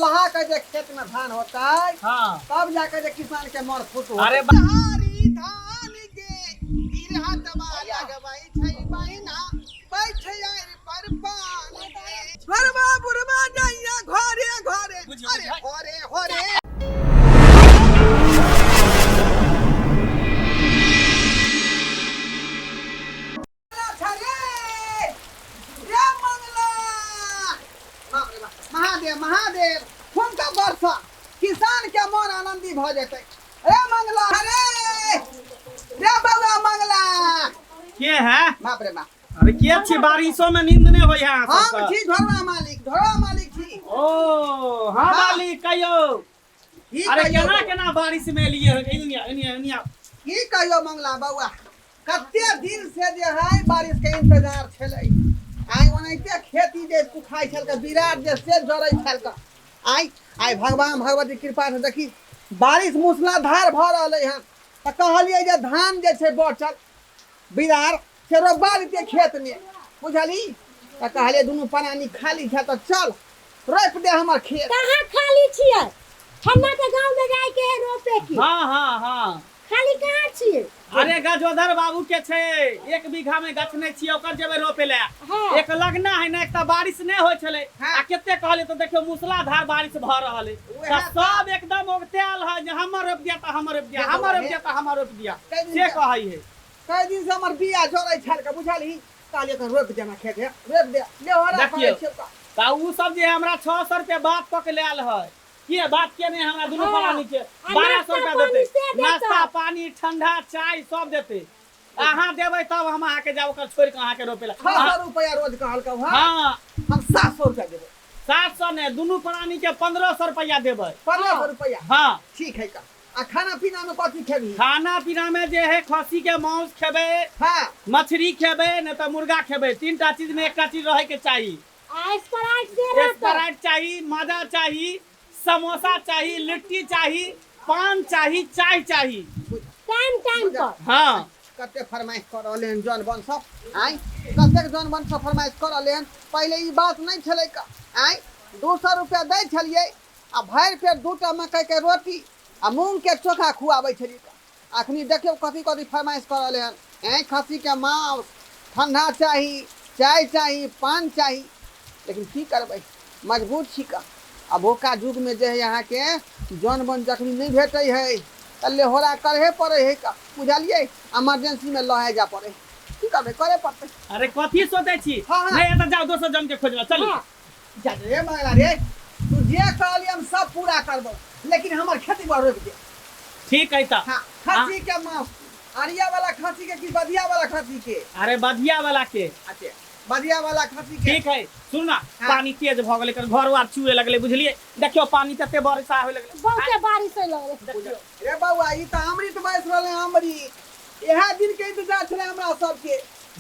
लहलहा के जे खेत में धान होतै, हाँ। तब जाके जे किसान के मन खुश होतै। अरे हरी धान के गिरहतवा लगबै छै बहिना, बैठ आरि पर पान गे। घरवा बुढ़वा जाइया घरे घरे, बुझियौ, अरे बुझियौ। घरे घरे। महादेव महादेव, हुनका वर्षा किसान के मन आनंदी भऽ जेतै। रे मंगला, रे रे बौआ मंगला। के है? बाप रे बाप। अरे के छी? बारिशो में नींद नहीं होय है अहाँ हम सबके? छी ढोरवा मालिक, ढोरवा मालिक छी। ओ हाँ। हाँ। मालिक कहियो। की अरे कहियौ? केना केना बारिश में एलियै हन? Anyway anyway anyway. की कहियो मंगला बौआ, कते दिन से जे है बारिश के इंतजार छलै। आइ ओनाहिते खेती जे सुखाइ छलकै, विराट जे से जरै छलकै, आइ आइ भगवान भगवती कृपा से देखी बारिश मूसलाधार भऽ रहलै हन। तऽ कहलियै जे धान जे छै बचल बिरार से रोपा देतियै खेतमे, बुझली? तऽ कहलियै दुनू प्राणी खाली छै तऽ चल रोपि दे हमर खेत। कहाँ खाली छियै? हमरा तऽ गाँव में जाय के है रोपे की। हाँ हाँ हाँ। खाली कहाँ छियै? अरे गजोधर बाबू के छै 1 बीघा में गछने छियै, ओकर जेबै रोपे ले। हाँ। एक लगना है ने, एक तऽ बारिश नहि होइ छलै। हाँ। आ कते कहलियै तऽ देखियौ मूसलाधार बारिश भऽ रहल है। उएह तऽ सब एकदम ओगतायल है जे हमर रोपि दिया तऽ हमर रोपि दिया, देखो हमर रोपि हे। दिया तऽ हमर रोपि दिया, कई दिन से से- कहै है। कई दिन से हमर बिया जरै छल के, बुझलही? कहलियै कन रोपि देना खेत हे, रोपि दे लेहोरा देखियौ। करै छियौ तऽ। तऽ उ सब जे हमरा 600 रुपया बात कऽ के लायल है, के बात के नहीं हमरा दुनू हाँ। प्राणी के आ 1200 नाश्ता रुपया पानी देतै। से देतै। नाश्ता पानी ठंडा चाय सब देतै। अहाँ देबै तब हम अहाँके जाब ओकर छोड़ि कऽ अहाँके रोपे ला। 600 रुपया रोज कहलकौ हँ? हाँ। हम 700 रुपया देबै। 700 नहि, दुनू प्राणी के 1500 रुपया देबै। 1500 रुपया? हाँ। ठीक है का। आ खाना पीना में कथी खेबही? खाना पीना में जे है खस्सी के मांस खेबै, हाँ। मछली खेबै, नहीं तऽ मुर्गा खेबै। 3टा चीज में एकटा चीज रहे के चाही। आ स्प्राइट दे रहतै। स्प्राइट चाही, माजा चाही, समोसा चाही, लिट्टी चाही, पान चाही, चाय चाही। टाइम टाइम पर। हाँ। कते फरमाइश कऽ रहलै हन जन बन सब, आँय? कतेक जन बन सब फरमाइश कऽ रहलै हन। पहिले ई बात नहि छलै का। आँय, 200 रुपया दै छलियै आ भरि पेट 2टा मकई के रोटी आ मूंग के चोखा खुआबै छलियै का। अखनी देखियौ कथी कथी फरमाइश कऽ रहलै हन। आँय, खस्सी के मांस, ठंडा चाही, चाय चाही, पान चाही। लेकिन की करबै, मजबूर छी का। आ भूखा युग में जे है अहाँके जन बन जखनी नहि भेटै है तऽ लेहोरा करहे पड़ै है का, बुझलियै? इमरजेंसी में लहे जा पड़ै है। की करबै, करे पड़तै। अरे कथी सोचै छी? हाँ, हाँ। नहीं तऽ जाउ दोसर जन के खोजबा, चलू। हाँ। जा रे मंगला रे, तू जे कहली हम सब पूरा करबो, लेकिन हमर खेती पर रोकि दे। ठीक है तऽ। हाँ, खस्सी के मांस, अरिया वाला खस्सी के कि बधिया वाला खस्सी के? अरे बधिया वाला के। अच्छा, बधिया वाला खस्सी के। ठीक है, सुन ना, हाँ। पानी तेज भऽ गेलै, एकर घर वार चुए लगलै, बुझलियै? देखियौ पानी कते वर्षा होय लगलै। बहुते बारिश होय लगलै। देखियौ। रे बौआ, ई तऽ अमृत बरस रहलै, अमृत। इएह दिन के इंतजार छलै हमरा सबके।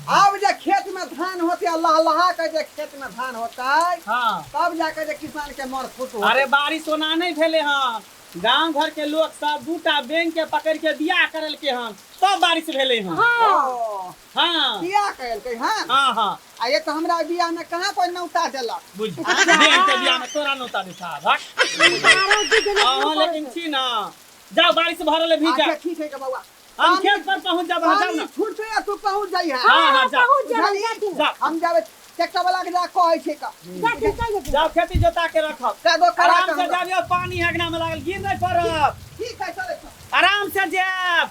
आब जे खेत में धान होतै आ लहलहा के जे खेत में धान होतै, हाँ। तब जाके जे किसान के मन खुश होतै। अरे बारिश ओना नहि भेलै हन, गांव घर के लोग सब 2टा बैंक के पकड़ के बियाह करलकै हन, तब बारिश भेलै हन। हाँ। ओ, हाँ। बियाह करलकै हन? हाँ, हाँ। आ ये तऽ हमरा बियाह में कहाँ कोई नौता देलक? बुझ, बैंक के बियाह में तोरा नौता देता, भक। अहाँ लेकिन छी ना, जाओ बारिश भरल है, भीज जा। अच्छा ठीक है के बौआ। हम खेत पर पहुंच जाब, अहाँ जाउ पानी ना। छूटते आ तू पहुंच जाइहे। हाँ, हाँ, जाओ। पहुंच जाब, बुझलियै? जाथिन। जाओ। हम जाबे ट्रैक्टर वाला के जा कहै छै का। जाथिन, कहि देथिन। जाओ खेती जोता के रखब। कादो करा आराम के से हमरा। जाबियो, पानी अगना में लागल, गिर नहीं पड़ब। ठीक है, चलै छी। आराम से जायब।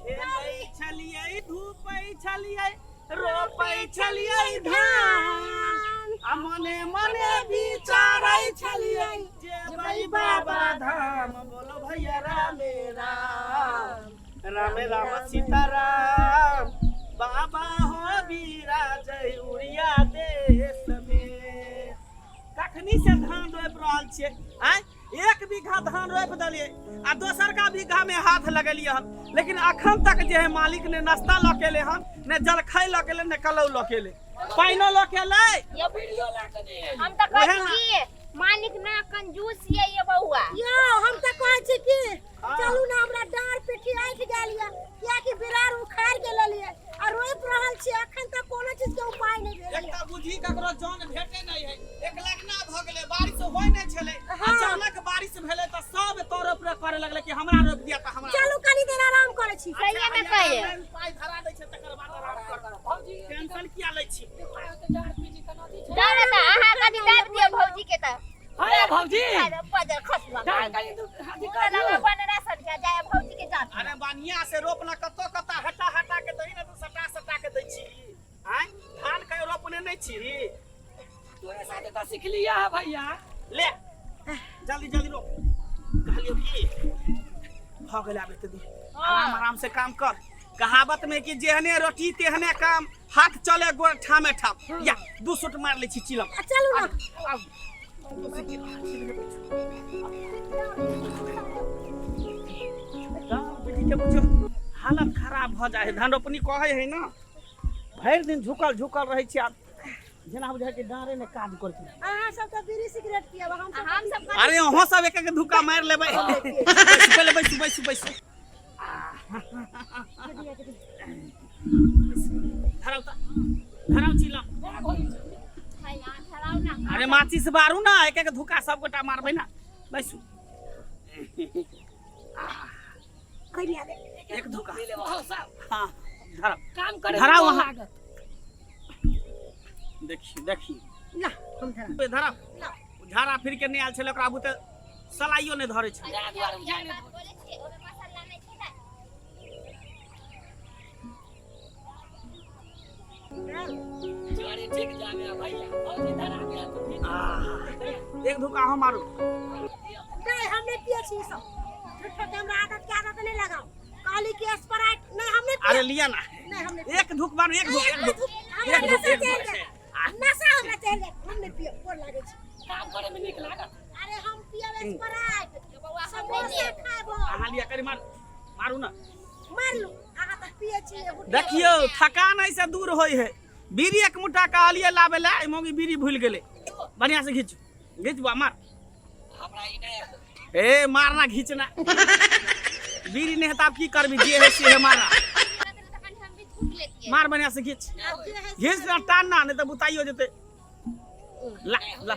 खेलै छलियै, धूपै छलियै, रोपै छलियै धान, आ मने मने विचारै छलियै जेबै बाबा धाम। बोलो भैया रामे राम, राम राम सीताराम, बाबा हो बिराजै उड़िया देश में। कखनी से धान रोपि रहल छियै? आँय, 1 बीघा धान रोपि देलियै आ दोसरका बीघा में हाथ लगेलियै हन, लेकिन अखन तक जे है मालिक ने नाश्ता लऽ के एलै हन, ने जलखै लऽ के एलै, ने कलौ लऽ के एलै, पानिओ लऽ के एलै। हम तऽ कहै ओहे छी ना। कि मालिक ना कंजूस ये ये बौआ। यौ, हम तऽ कहै छी कि हाँ। चलू ना, हमरा डाँर पीठी ऐठ गेल ये, कियाकि बिरार उखाड़ के लेलियै आ रोपि रहल छी, अखन तक कोनो चीज के उपाय नहि भेल। एकटा बुझी ककरो जान भेटे नहि है, एक लगना भऽ गेलै, बारिश होय होय नहि छलै। अचानक बारिश भेलै तऽ सब तोरे पर करे लगलै कि हमरा रोपि दिया तऽ हमरा। चलू कनी देर आराम करै छी। सहिए मे कहिए। पाइ धरा दै छै तकर बाद आराम कर। भौजी टेंशन किया लै छी? जाउ ने तऽ अहाँ कनि दाबि दियौ भौजी के तऽ। अरे भौजी अरे पजर खसुआ। डाँर कनि अथी मुँह कर लगा दियौ। बनरा सठिया जाय भौजी के जात। अरे बढ़िया से रोपना कतौ कतौ हटा हटा के दही ने, तू सटा सटा के दै छी। आँय, धान कहियो रोपने नहि छी? तोरे साथे तऽ सिखलिया है भैया। ले जल्दी जल्दी रोप। कहलियो की भऽ गेल, आब एते दिन आराम आराम से काम कर। कहावत में कि जेहने रोटी तेहने काम, हाथ चले गोड़ ठामे ठाम। या दू सुट मार लै छी चिलम। आ चलू ना। आब बेटी के बुझियौ हालत खराब भऽ जाइ है। धान रोपनी कहै है ना, भरि दिन झुकल झुकल रहै छी। आब जेना बुझाइ कि डाँरे ने काज करतै। अहाँ सब तऽ बीड़ी सिगरेट पियब, हम सब हम सब अरे अहाँ सब एक एक धुक्का मारि लेबै। बैसू पहिले, बैसू बैसू बैसू। धराउ तऽ धराउ चिलम। धराउ ना। अरे माचिस बारू ना, एक एक धुक्का सब गोटा मारबै ना। बैसू। कहिया दे। एक धुक्का। पी लेबो हम सब। हाँ धराउ। काम करे धराउ में अहाँ। लागत। देखी देखी। ला हम धरा। धराउ। झाड़ा फिर के नहि आयल छलै, ओकरा बुते सलाइयो नहि धरै छै। जा दुआर बुझाइ नहि। बोलै छियै ओहिमे मसाला नहि छै ने। चोरी ठीक जामे भैया, भौजी धरा दिया तू भी। आह, एक धुक्का हम मारू। नहीं, हम नहीं पिए छी ई सब। झूठो के हमरा आदत के आदत नहीं लगाओ। कहली कि स्प्राइट नहीं, हम नहीं अरे पिए। लिया ना। नहीं, हम नहीं। एक धुक मारू, एक धुक, एक धुक, हमरा एक धुक, नशा एक चढ़ि धुक। गेल, नशा हमरा चढ़ि गेल। हम नहीं पिए, गोर लागै छी। काम करे में नीक लागत। अरे हम पियब स्प्राइट, बौआ, हम समोसा नहि देब। खायब। अहाँ लिया करी, मारू मारू ना। मारलू, अहाँ तऽ पिए छी एगो। देखियौ थकान ऐसे दूर होइ है। बीड़ी एक मुठ्ठा कहलियै लाबै लए, एहि मौगी बीड़ी भूलि गेलै। बढ़िया से घीचू, घीच बुआ, मार। हमरा ई नहि। ए मारना घीचना, बीड़ी नहीं है तऽ आब की करबी? जे है से है, मारना। तखन हम भी थूक लेतियै। मार, बढ़िया से घीच। आब जे है। घीच ना, टान ना, नहीं तऽ बुताइयो जेतै। ला ला,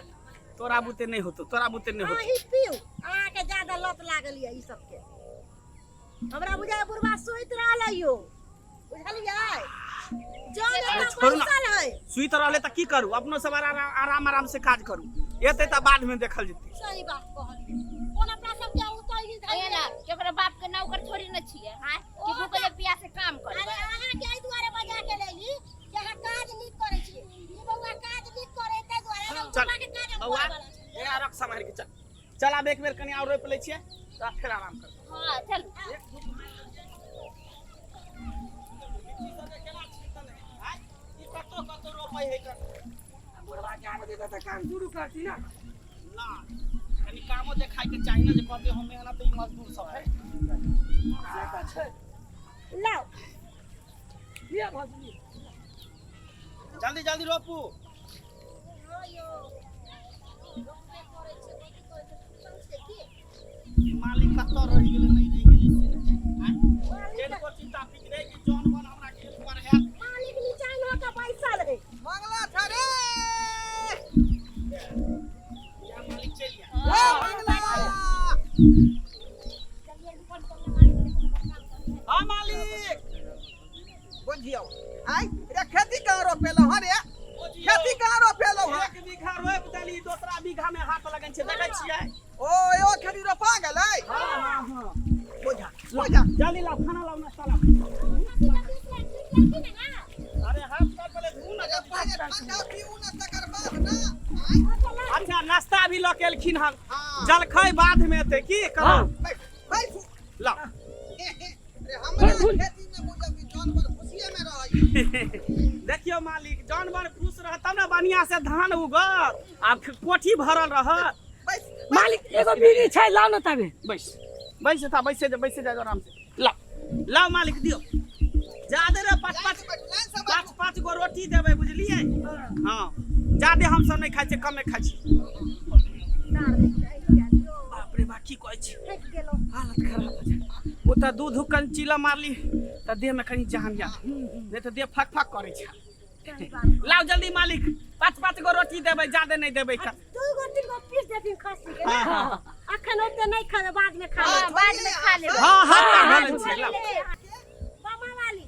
तोरा बुते नहीं होतो, तोरा बुते नहीं होतो। अहीं पीउ, अहाँके ज्यादा लत लागल यऽ ई सबके। हमरा बुझाय बुढ़बा सुति रहल है यौ, बुझलियै? जौन अरे एतना छोड़ू ना। बैसल है। सुति रहले तऽ की करू? अपनो सब आराम आराम आराम से काज करू, एतै तऽ बाद में देखल जेतै। सही बात कहलियै। कोन अपना सबके उतै ही ओहे ना, केकरो बाप के नौकर थोड़ी न छियै। हाँ कि भूखले प्यासे काम अरे करबै? अहाँके एहि दुआरे बजा के लेली कि अहाँ काज नीक करै छियै। ई बौआ काज नीक करै, ताहि दुआरे हम चल बौआ के काज हम बौआ। करऽ वाला छी। ए रख सम्हारि के चल चल। आब एक बेर कनि आओर रोपि लै छियै तऽ फेर आराम करबै। हाँ चलू। ई कतौ कतौ रोपै है कर। बुढ़वा के आबे देता तऽ काम शुरू करती ना। ना, कनि कामो देखाय के चाही ने जे कहते हम मेहनत ई मजदूर सब है। से तऽ छै। लाउ। लिअ भौजी। जल्दी जल्दी रोपू। हाँ यौ, रोपबे करै छै, कथी करै छै, सुतल छै की? मालिक कतऽ रहि गेलै, नहि रहि गेलै से नहि। आँय? मालिक केनको चिंता फिक्र है कि जौन बन हमरा खेत पर हैत। मालिक नीचा हो के बैसल है। मंगला छ रे। या मालिक चलि आ। ए मंगला। हाँ मालिक। बुझियौ आइ रे, खेती कहाँ रोपेलौ हँ रे? खेती कहाँ रोपेलौ हँ? एक बीघा रोपि देली, दोसरा बीघा में हाथ लगन छै, देखै छियै। ओ यो खेती रोपा गेलै। हाँ हाँ हाँ। बुझा बुझा। जल्दी लाओ खाना, लाओ नाश्ता लाओ। अरे हाथ पैर पहिले धू ना। अरे पहिले ठंडा पीऊ ना, तकर बाद ना। आइ अच्छा नाश्ता भी लऽ के एलखिन हन। हाँ। जलखै बाद में एतै की कहू? बैठ बैठू। लाओ। अरे हमरा खेती में बुझब कि जानवर खुशिये में रहै। देखियौ मालिक, जानवर खुश रहत तब ने बढ़िया से धान उगत आ कोठी भरल रहत। बैस। मालिक, एगो बीड़ी छै, लाउ ने तबे। बैस बैस था, बैसे जा, बैसे जा आराम से। लाओ लाओ मालिक, दियौ जादे रे, पाँच लाइन पाँच से बैठू, लाइन से पाँच बैठू। पाँच गो रोटी देबै, बुझलियै? हाँ, जादे हमसब नहि खाइ छियै, कमे खाइ छियै। बाप रे बा, की कहै छी, हालत खराब हो जाए। ओ तऽ दूध कनि चिला मारली तऽ देहमे कनि जान जा, नहि तऽ देह फक फक करै छै। लाउ जल्दी मालिक, पाँच पाँच गो रोटी देबै, जादे नहि देबै। दू गो तीन गो पीस। देथिन खस्सी के ना हाँ, हाँ। अखन ओते नहीं खा बाद में खा हाँ, लेब। बाद में खा लेबै। हाँ हाथ पर धऽ लै छियै, लाउ। मामा वाली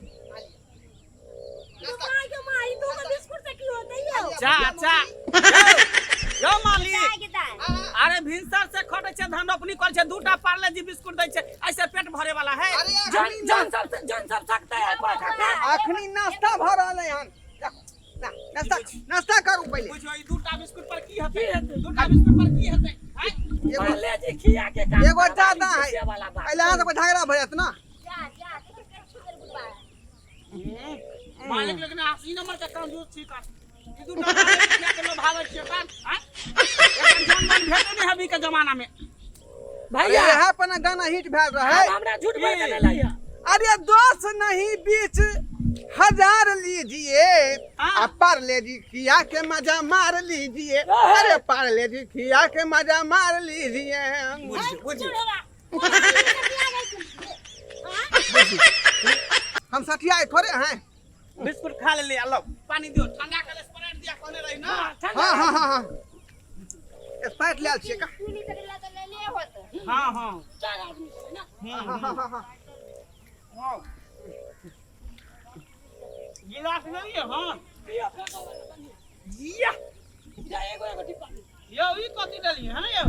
तो माय के माय दू गो बिस्कुट से की होतै यौ जा जा यौ मालिक दाय के दाय। अरे भिनसर से खटै छै धान रोपनी करै छै दूटा पार्ले जी बिस्कुट दै छै ऐसे पेट भरे वाला है अरे जन अखनी जन सब जन सब सकता है पैसा के अखनी नाश्ता भऽ रहल है हन देखो, ना, नाश्ता नाश्ता करू पहिले बुझियौ ई दूटा बिस्कुट पर की हेतै की हेतै? दूटा बिस्कुट पर की हेतै आँय? एगो पार्ले जी खिया के काम एगो करवाई ज्यादा छै, है से वाला बात पहिले अहाँ सबके झगड़ा भऽ जायत ना जा जा देखियौ केना छुटल बुढ़बा। मालिक लेकिन 80 नंबर के कंजूस छी का ई दूटा पार्ले जी खिया के लोभाबै छियै कान आँय? एकर जन बन भेटै नहि अभी के जमाना में अरे भैया यहाँ पर ना गाना हिट भेल रहे अब हमरा झूठ बोल के नहीं लइया अरे दोस्त नहीं बीच हजार लीजिए हाँ। आ पार्ले जी खिया के मजा मार लीजिए अरे पार्ले जी खिया के मजा मार लीजिए बुझियौ बुझियौ हम सठियाए थोड़े हैं बिस्कुट खा लेलियै लो पानी दियौ ठंडा के स्प्राइट दिया कहने रही ना हाँ हाँ हाँ हाँ स्प्राइट ले आयल छियै का पीली तक ला तऽ लेले होत। हाँ हाँ चार आदमी छै ना हाँ हाँ हाँ हाँ हाँ गिलास लेलियै हन पियो फेंको वाला बनी या जा एगो एगो डिब्बा यौ ई कथी देलियै हन यौ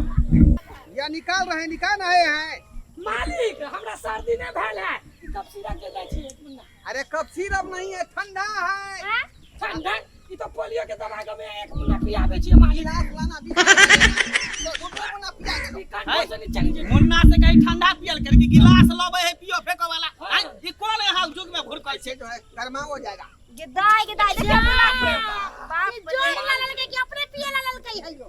या निकाल रहे हैं, निकाल रहे हैं मालिक हमरा सर्दी नहीं भेल है ई कप सिरप जे दै छी एक मुन्ना अरे कप सिरप नहीं है ठंडा है ठंडा ई तो पोलियो के दवा के में एक मुन्ना पियाबे छी मालिक गिलास लाना बीस रुपया लेना। दो दो मुन्ना पिया के ई कान से नीचे नीचे मुन्ना से कहीं ठंडा पियल कर कि गिलास लबै है पियो फेंको वाला आँय, ई कोन यहाँ युग में भुरकै से छै जो है गर्मा हो जाएगा गे दाय गे दाय देखियौ बुढ़बा के। बाप ई जोर ला ललकै कि अपने पिए ला ललकै हयो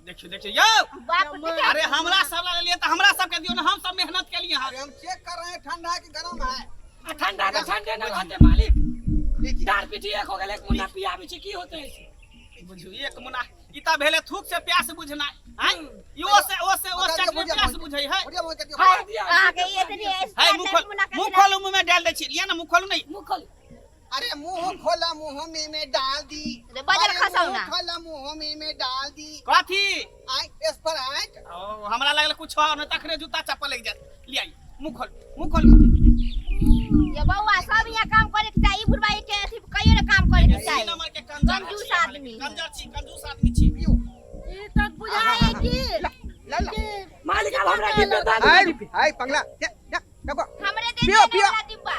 देखियो देखियो यौ बाप देखियौ। अरे हमरा सब ला लेलियै तऽ हमरा सबके दियौ ने हम सब मेहनत केलियै हन अरे हम चेक कर रहे हैं ठंडा है कि गर्म है आ ठंडा के ठंडे न रहते मालिक लीजिए दाल पीटी एक हो गेल एक मुन्ना पियाबे छी की होते ऐसे बुझियौ एक मुन्ना ई तऽ भेलै थूक से प्यास बुझनाइ आँय ई ओ से ओ से ओ बता दियौ, चटनी बुझिया, प्यास बुझै है बुझिया, मुँह के दियौ। हाय दिया अहाँके ई एतनी है मुँह खोल मुन्ना मुँह खोलू मुँह में डाल दै छी लिअ ने मुँह खोलू नहीं मुँह खोल अरे मुंह खोला मुंह में में डाल दी अरे बजर अरे खसाउ मुंह ना। खोला मुंह में में डाल दी कथी आई स्प्राइट ओ हमरा लागल कुछ और नहीं तखने जूता चप्पल लागि जायत लिया मुँह खोल मुँह खोल ये बौआ सब यहाँ काम करे के चाही बुढ़बा के अथी कहियो ने काम करे के अस्सी चाही नंबर के कंजर कंजूस छी अहाँ, आदमी। कंजर छी कंजूस आदमी छी पियो ई तऽ बुझाए कि ला ला ला कि मालिक अब हमरा डिब्बे दे आई दियौ। आई पंगला जा जा देखो हमरे दे पियो, दिया पियो। वाला डिब्बा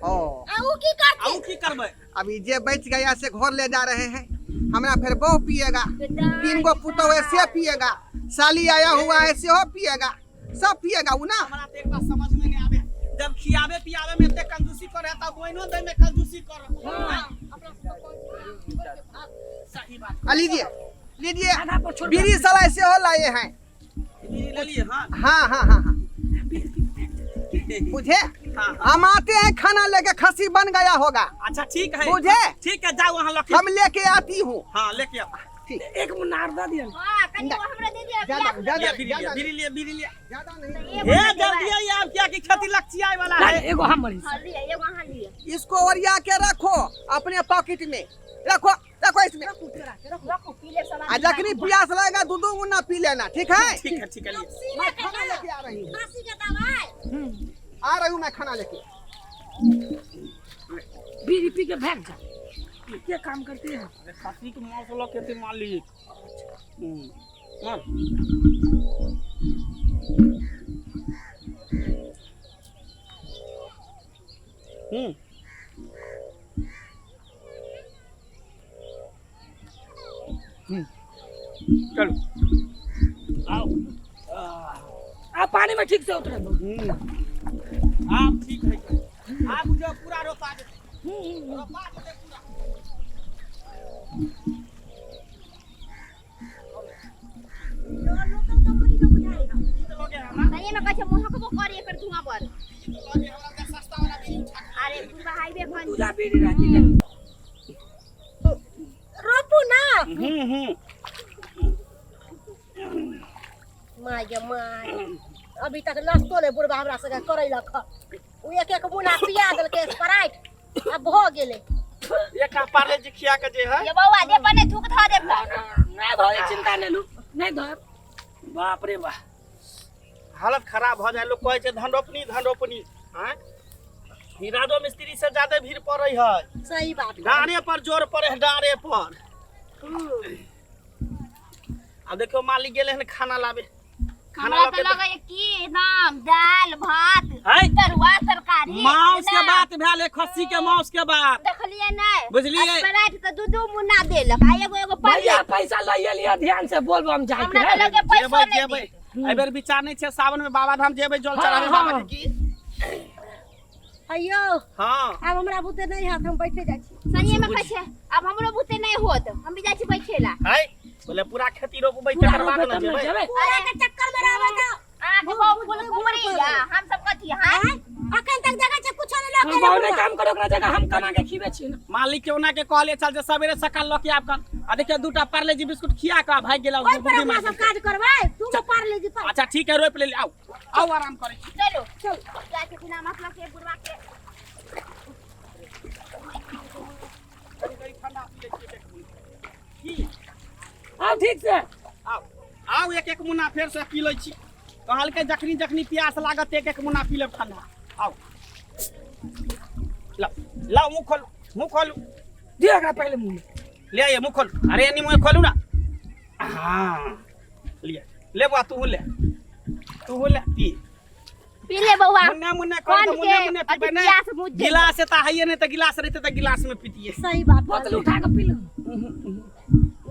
ओ आ ऊ की करतै आउ की करबै अभी जे बच गया से घर ले जा रहे हैं हमरा फिर बहु पिएगा तीन गो पुतोह है से पिएगा साली आया हुआ है से हो पिएगा सब पिएगा उ ना हमरा तऽ एक बात समझ में नहीं आवे जब खियाबे पियाबे में एते कंजूसी करे तब बोइनो दै में कंजूसी कर सही बात आ लीजिए लीजिए आधा पर छोड़ बीड़ी साला ऐसे हो लाए हैं बीड़ी ले लिए हाँ हाँ हाँ हाँ हाँ बुझे हाँ हम आते हैं खाना लेके खसी बन गया होगा अच्छा ठीक है बुझे ठीक है जाओ वहाँ लखी हम लेके आती हूँ हाँ लेके आओ ठीक एक मुन्ना और दे दिया हां कनी वो हमरे दे दिया ज्यादा प्यास ज्यादा लिया बीड़ी लिया ज्यादा बीड़ी लिया बीड़ी लिया ज्यादा नहीं हे जल्दी आई आप क्या की खेती लक्षी आए वाला है एगो हम मरीज हां लिया एगो अहाँ लिया इसको ओरिया के रखो अपने पॉकेट में रखो रखो इसमें रखो पी ले सब आ जखनी प्यास लगेगा दू दू मुन्ना पी लेना ठीक है ठीक है ठीक है लिए मैं खाना लेके आ रही हूँ खांसी के दवाई आ रही हूँ मैं खाना लेके बीड़ी पी के भाग जा ये काम करती है अरे खसी के मांस लऽ के मालिक हम्म हम्म चलो आओ आ पानी में ठीक से उतरे दो आप ठीक है आप जो पूरा रोपा देते रोपा देते पूरा जो लोकल कंपनी के बुझाई हम ई तो लगे हमरा सही में कहै छै महकबो करे एकर धुआं पर ई तो लगे हमरा के सस्ता वाला बीड़ी उठा के अरे बुढ़बा हाईवे खन पूजा बीड़ी रहती है रोपू ना हम्म हम्म माय गे माय अभी तक नाश्तो नहि बुढ़बा हमरा सबके करैलक हँ। ओ एक एक मुना पिया देलकै स्प्राइट आ भऽ गेलै एक पार्ले जी खिया के जे है ये बौआ दे पर नहीं थूक धऽ देब नहीं भाई चिंता नहीं लू नहि धोएब। बाप रे बा, हालत खराब भऽ जाय। लोक कहै छै धन रोपनी धन रोपनी, आँय ई राजो मिस्त्री से ज्यादा भीड़ पड़ै है। सही बात। डाँरे पर जोर पड़े है, डाँरे पर। आब देखियौ मालिक गेलै हन खाना लाबे। खाना हमरा तऽ लऽ के लगैया की नाम दालि भात है तरुआ तरकारी मांस के ना, बात भेल है, खस्सी के मांस के बात। देखलियै नहि? बुझलियै? स्प्राइट तऽ दू दू मुन्ना देलक आ एगो एगो भैया पड़लै। पैसा लइए लिअ, ध्यान से बोलबम हम जाके। हमरा तऽ लगे पैसो जेबै नहि जेबै देत। एहि बेर विचार नहि छै सावन में बाबा धाम जेबै जल हाँ, चढ़ाबै बाबा हाँ। के की? अयो। हाँ। आब हमरा बुते नहि हैत, हम बैठे जाइ छी। सनिये में कहै छै आब हमरो बुते नहि होत, हम भी जाइ छी बैठे ला। है बोले पूरा खेती रोपबै पूरा तकर बाद रोपबै ने तब ने जेबै। जेबै। पूरा के चक्कर में रहबै तऽ अहाँके बहु फूल कुमरी या हम सब कथी? हाँ आँय? अखन तक देखै छै कुछो नहि लऽ के हम एलै बहु नहि बुढ़बा। काम करो, ओकरा जगह हम कमा के खिबै छी ने। मालिक के ओना के कहले चल जे सवेरे सकाल लऽ के आब कर, आ देखियौ दूटा पार्ले जी बिस्कुट खिया के भागि गेल। ओहि पर बुद्धि अपना मारि सब देलकै। काज करबै, तू पार ले जी पर। अच्छा ठीक है, रोपि लेली, आउ आउ आराम करै छी। चलो चल। जाइ छी बिना मतलब के बुढ़वा के। कनि कनि ठंडा पी लै छी एक एक मुन्ना। की? आउ ठीक से। आउ आउ, एक एक मुन्ना फेर से पी लै छी। कहलकै जखनी जखनी प्यास लागत एक एक मुन्ना पी लेब ठंडा। आउ लाउ लाउ, मुँह खोलू मुँह खोलू। दिअ एकरा पहिले मुँह में। ले आइए, मुँह खोलू। अरे एनी मुँह खोलू ना। हाँ लिए ले बुआ, तू ले तू ले पी। पी ले बौआ। मुन्ना मुन्ना कर कौन तो मुन्ना के मुन्ना अथी पीबै ने। प्यास बुझ जेतै। गिलास तऽ हइए नहि तऽ गिलास रहितै तऽ गिलास में पीतियै। सही बात। बोतल उठा के पी लो।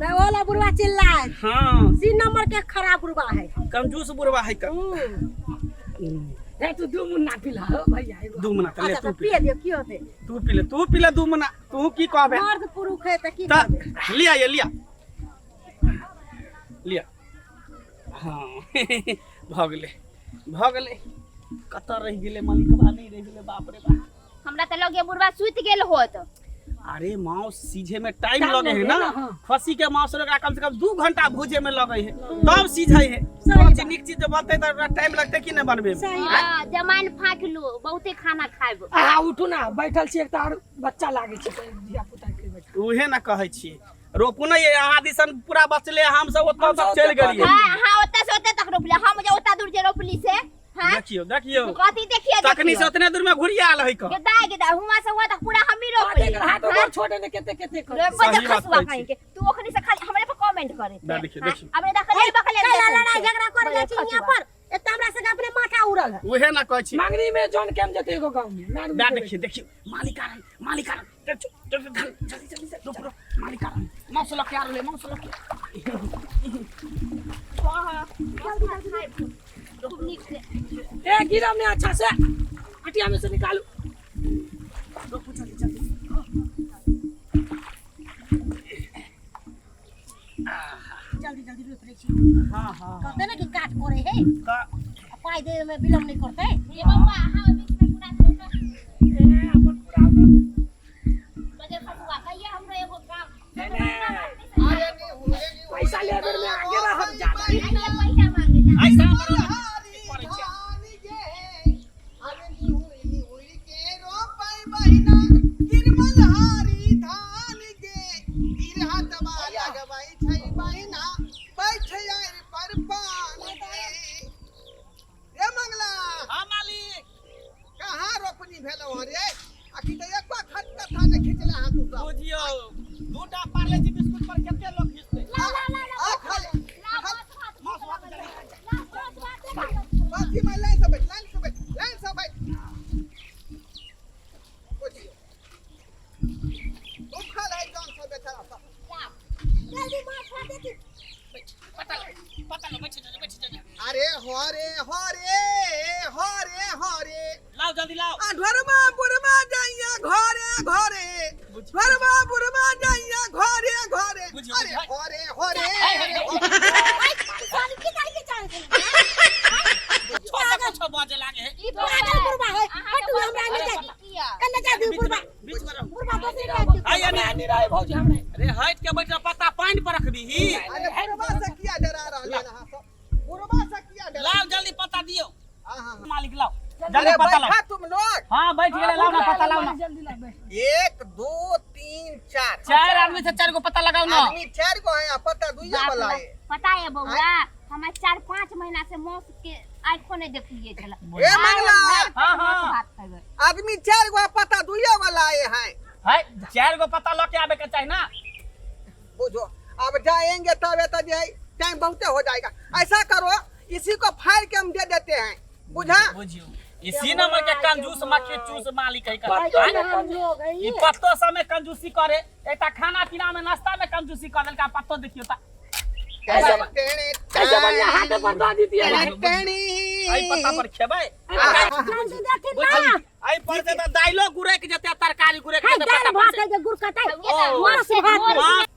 नहीं ओला बुढ़वा चिल्लाए। हाँ। सी नंबर के खराब बुढ़वा है। कंजूस बुढ़वा है का। ए तू दू मुन्ना पी ला हो भैया एगो। दू मुन्ना तऽ ले। अच्छा तू तऽ पी पिए दियौ, की होतै? तू पी ले तू पी ले दू मुन्ना, तू की कहबे? मर्द पुरुष है तऽ की तऽ करबै? लिया ये लिया लिया। हाँ भऽ गेलै भऽ गेलै। कतऽ रहि गेलै मालिकवा? नहि रहि गेलै, बाप रे बाप। हमरा तऽ लगे बुढ़वा सुति गेल होत। अरे मांस सीझे में टाइम टाइम लगे है लगे ना। ना, हाँ। खस्सी के मांस ओकरा कम से कम 2 घंटा भूजे में लगे है तब सीझे है। सही कोनो चीज बात। नीक चीज बनतै तऽ ओकरा टाइम लगतै कि नहि बनबे में? सही। हाँ, जमाइन फाँक लू, बहुते खाना खायब। अहाँ उठू ना, बैठल छी एक तऽ आर बच्चा लागै छै तऽ धिया पुता के बैठल। उहे ना कहै छी, रोपू ने ये अहाँ दिसन पूरा बचले, हम सब ओतऽ हमसब तक चलि ओतऽ गेलियै। हाँ हाँ, ओतऽ से ओतऽ तक रोपले, हम जे ओतऽ दूर जे रोपली से। हाँ देखियौ देखियौ। कथी देखिए? तखनी से ओतने दूर में घुरिया आयल है कऽ। गेदाय गेदाय, हुआं से हुआं तक पूरा हमही रोपली। एकर हाथ हाँ? गोड़ छोड़े ने केते केते कर। रोपबै सही तऽ बात खसुआ कहै कहीं छी। के तू ओखनी से खाली हमरे पर कमेंट करे। ना, देखियौ, देखियौ। अपने देखले बकले। कैला लड़ाई झगड़ा करे जाइ छी यहाँ पर? एतऽ हमरा सबके अपने माथा उड़ल है। उहे ना कहै छी। मंगनी में जौन केम जेते एगो गाँव में मारू। ना देखिए देखिए, मालिक आ रहल, मालिक आ रहल। देखियौ, देखियौ, धन, जल्दी जल्दी से रोप रोप, मालिक आ रहल। मांस लऽ के आ रहलै, मांस लऽ के। खूब नीक से। ए गिरम ने अच्छा से हटिया में से निकालू। रोपू जल्दी जल्दी। जल्दी जल्दी रोपि लै छी। हाँ हाँ। कहते ने कि काज करे है। तऽ आ पाइ देवे में विलम्ब नहि करतै। ये बौआ, अहाँ ओहि बीच में पूरा रोपऽ। ए अपन पूरा बजर खसुआ कहिए हमरो एगो काम। अरे नी हुए नी हुए। पैसा लेबर में आगे रहब ज्यादा। आइए पैसा मांगे जा। ऐसा करो ना। हरी धान गे, अरे नी हुई नी हुई के रोपै बहिना, तिरमल हरी धान गे, गिरहतवा लगबै छै बहिना, बैठ आरि पर पान गे। रे मंगला। हाँ मालिक। कहाँ रोपनी भेलौ हँ रे? अखी तऽ एको खत कथा नहि खिचले हँ तू सब। बुझियौ दूटा पार्ले जी बिस्कुट पर कते लोग घिचतै। ला ला ला ला। आ खा ले। ला मांस भात। मांस भात जल्दी। ला मांस भात। बाकी मैं लाइन से बैठ, लाइन से बैठ, लाइन से बैठ। बुझियौ भूखल है जान से बेचारा सब। जल्दी माछ खा देती। पता लो पता लो, बैठ जा बैठ जा। अरे हरे हरे हरे हरे। लाओ जल्दी लाओ। आ घरमा बुढ़मा जाइया घरे घरे, घरमा बुढ़मा जाइया घरे घरे। बुझियौ, अरे बुझियौ। हरे हरे हरे। साली की तारीख के चाहे छोटा कुछ बाजे लागे है। ई पागल बुढ़बा है, हटू हमरा नहि जाय। किया? कन्ने जा दियौ बुढ़बा। बीच में रहो। बुढ़बा दोसरे जाय। आई हमरा नहीं रहे भौजी हमरा। अरे हट के बैठ, पत्ता पानी पर रखबी ही। अरे बुढ़वा से किया डरा रहले अहाँ सब? बुढ़वा से किया डरा? लाओ जल्दी पत्ता दियो। हाँ हाँ हाँ। मालिक लाओ अरे जल्दी पत्ता लाओ। बैठा तुम लोग। हाँ बैठ गेले, लाओ ना पत्ता लाओ ना। जल्दी ला बैठ। 1 2 3 4। चार आदमी से चार गो पत्ता लगाओ ना। आदमी चार गो है आ पत्ता दुइया वाला है। पता है बौआ, हम 4-5 महीना से मौस के आँखो नहीं देखलिए छला। ए मंगला। हाँ, हाँ। भात खेबै। आदमी चार गो पत्ता दुइयो गो लाए हैं। है, चार गो पत्ता लऽ के आबे के चाही ना। बुझो अब जाएंगे तब तो जे टाइम बहुते हो जाएगा। ऐसा करो, इसी को फाड़ के हम दे देते हैं, बुझा? बुझियो, इसी नंबर के कंजूस मक्खी चूस मालिक है। पतो ना हम लोग हैं। ई पत्तो सब में कंजूसी करे, एकटा खाना पीना में नाश्ता में कंजूसी कर देलका। पत्तो देखियो ता। कैसे कैसे बढ़िया हाथ पर दऽ दीतियै। एहि पत्ता पर खेबै? जल्दी देथिन ना। एहि पर से तऽ दाइलो गुरैक जेतै आ तरकारी गुरैक है जेतै। दाल पत्ता पर भात से। है जे गुरकतै। ओ। मांस भात।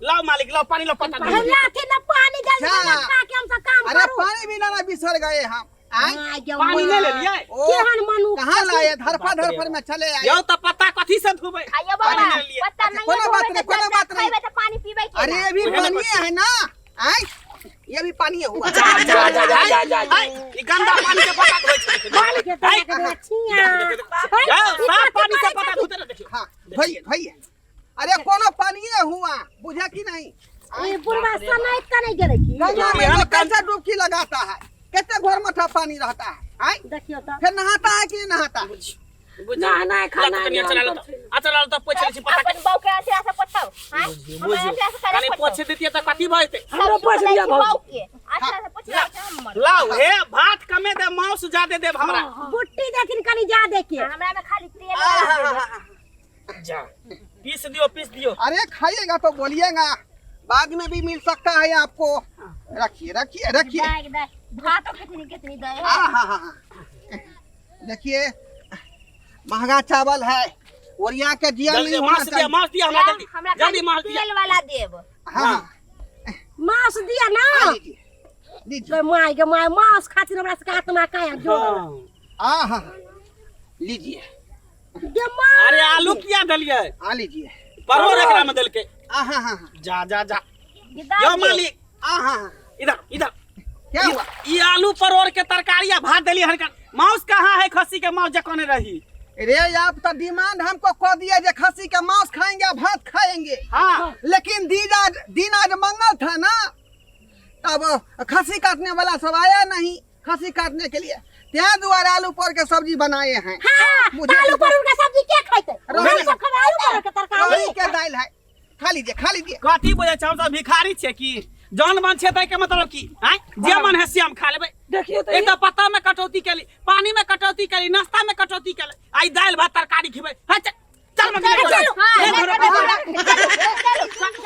लाओ मालिक, लाओ पानी, लाओ पत्ता। हे लाथिन ना पानी जल्दी। अच्छा। ना खा के हम सब काम अरे करू। पानी भी ना बिसर गए हम। आय? आय गे पानी माँ। नहीं लेलियै? ओ, केहन मनुख कहाँ छथिन? लाए? धरफा बाप रे धरफर में चले आए। यौ, तऽ पत्ता कथी से धोबै? खाइयो पानी बौआ। नहीं लेलियै। पत्ता अच्छा, नहीं कोनो बात नहीं, कोनो बात नहीं। खाइबे तऽ पानी पीबै के? अरे ये भी उहे ना। पानी है ना। आय, ये भी पानी हुआ। जा जा जा जा जा जा। है, ई गंदा पानी के पत्ता धोइ छै। मालिक के तरह के छिया। यौ, साफ पानी से पत्ता धोते ना, देखियौ। हाँ, धोइए धोइए। अरे कोनो पानी हुआ, बुझा कि नहीं? ई बुढ़वा सनाइत का नहीं गेलै की? गंगा में एहन लोग कैसे डुबकी लगाता है, कितने घर मठा पानी रहता है। आय? देखियो तऽ। फिर नहाता है कि नहीं नहाता? नहाना खाना। कनि अच्छा लागल तऽ, अच्छा लागल तऽ पोछि लै छी पत्ता। अपन बौ के अचरा से पोछाउ। हां, हमरा अचरा से कनि पोछि दितियै तऽ कथी भऽ जेतै? हमरो पोछि दिअ भौजी। बौ के अचरा से पोछला छै हमर। लाउ हे, भात कमे दे, मांस जादे देब हमरा। बुट्टी देथिन कनि जादे के। हमरा में खाली तेल वाला देबै। जा, पीस दियो, पीस दियो। अरे खाइएगा तो बोलिएगा, बाद में भी मिल सकता है आपको। रखिए रखिए रखिए। दाइ दाइ, भातो कितनी कितनी दै है। हाँ हाँ हाँ हाँ, देखिए महंगा चावल है, ओरिया के जिया जल्दी नहीं होना मांस दिया। चाहिए। मांस दिया हमरा जल्दी। हमरा जल्दी खाली मांस दिया। तेल वाला देब। हाँ। मांस दिया ना। हाँ, लीजिए लीजिए। गे my गे my, मांस खातिर हमरा सबके आत्मा काया जोड़। हाँ हाँ, लीजिए। गे my. अरे आलू किया देलियै? हाँ, लीजिए। परोड़ एकरा में देलकै। हाँ हाँ हाँ हाँ। जा जा जा। ये दाल यौ देब। मालिक। हाँ हाँ हाँ। इधर इधर। क्या हुआ? ई आलू परोड़ के तरकारी आ भात देलियै हनकर। मांस कहाँ है? खस्सी के मांस जे कहने रही। रे आप तो डिमांड हमको कह दिया जे खस्सी के मांस खाएंगे और भात खाएंगे। हाँ। लेकिन दिन आज, दिन आज मंगल था ना, तब खस्सी काटने वाला सब आया नहीं खस्सी काटने के लिए, त्या द्वारा आलू पर के सब्जी बनाए हैं। हाँ। मुझे आलू परोड़ के सब्जी के खैतै? रोही। हम सब खेबै आलू परोड़ के तरकारी। रोही के दाल है, खा लीजिए खा लीजिए। कथी बुझै छै, हमसब भिखारी छियै की? जौन मन छै ताहि के मतलब की आँय? जे मन है से हम खा लेबै। देखियो तऽ। एक तऽ पत्ता में कटौती केली, पानी में कटौती केली, नाश्ता में कटौती केली, आई दालि भात तरकारी खिबै। हाँ, चल चल मम्मी, चलो, चल। हाँ, ले चलो, घरो। चलो, चलो,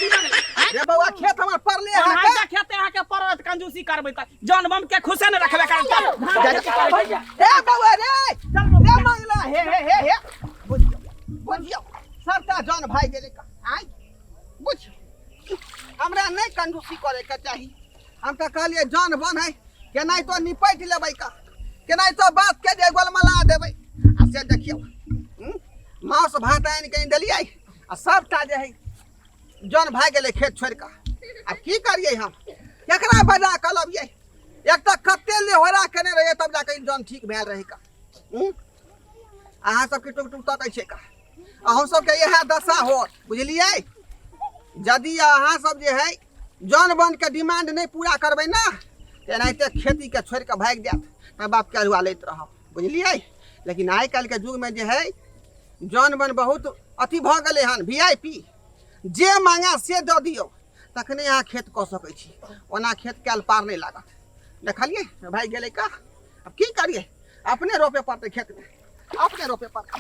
चलो। रे बउआ, खेत हमर पड़ले है अहाँ का? के खेते अहाँके पड़त, कंजूसी करबै तऽ जौन बम के खुशे ने रखबै करब। चल। जा, जा। ए बउआ रे, रे मंगला, हे हे हे हे, बुझियो बुझियो, सबटा जन भाई गेलै का। आय बुझ, हमरा नहि कंजूसी करे के चाही। हम तऽ कहलियै जन बन है, केनाहितो निपटि लेबै का, केनाहितो बात के जे गोलमला देबै, आ से देखियौ, मांस भात आनि कऽ देलियै आ सबटा जे है जन भागि गेलै खेत छोड़ि कऽ। आब की करियै हम? केकरा बजा कऽ लबियै? एक तऽ कते लेहोरा केने रहियै तब जाकऽ ई जन ठीक भेल रहै का। अहाँ सबके टुक टुक तकै छै का, अहूँ सबके इएह दशा होत, बुझलियै? यदि अहाँ सब जे है जन बन के डिमांड नहि पूरा करबै ने, तऽ एनाहिते खेतीके छोड़ि कऽ भागि जायत, तऽ बापके अरुआ लैत रहब, बुझलियै? लेकिन आइ काल्हिके युगमे जे है जन बन बहुत अथी भऽ गेलै हन, वी I P. जे मांगे से दऽ दियौ, तखने अहाँ खेत कऽ सकै छी, ओना खेत कयल पार नहि लागत। देखलियै, भागि गेलै का। आब की करियै? अपने रोपे पड़तै खेतमे, अपने रोपे पड़तै।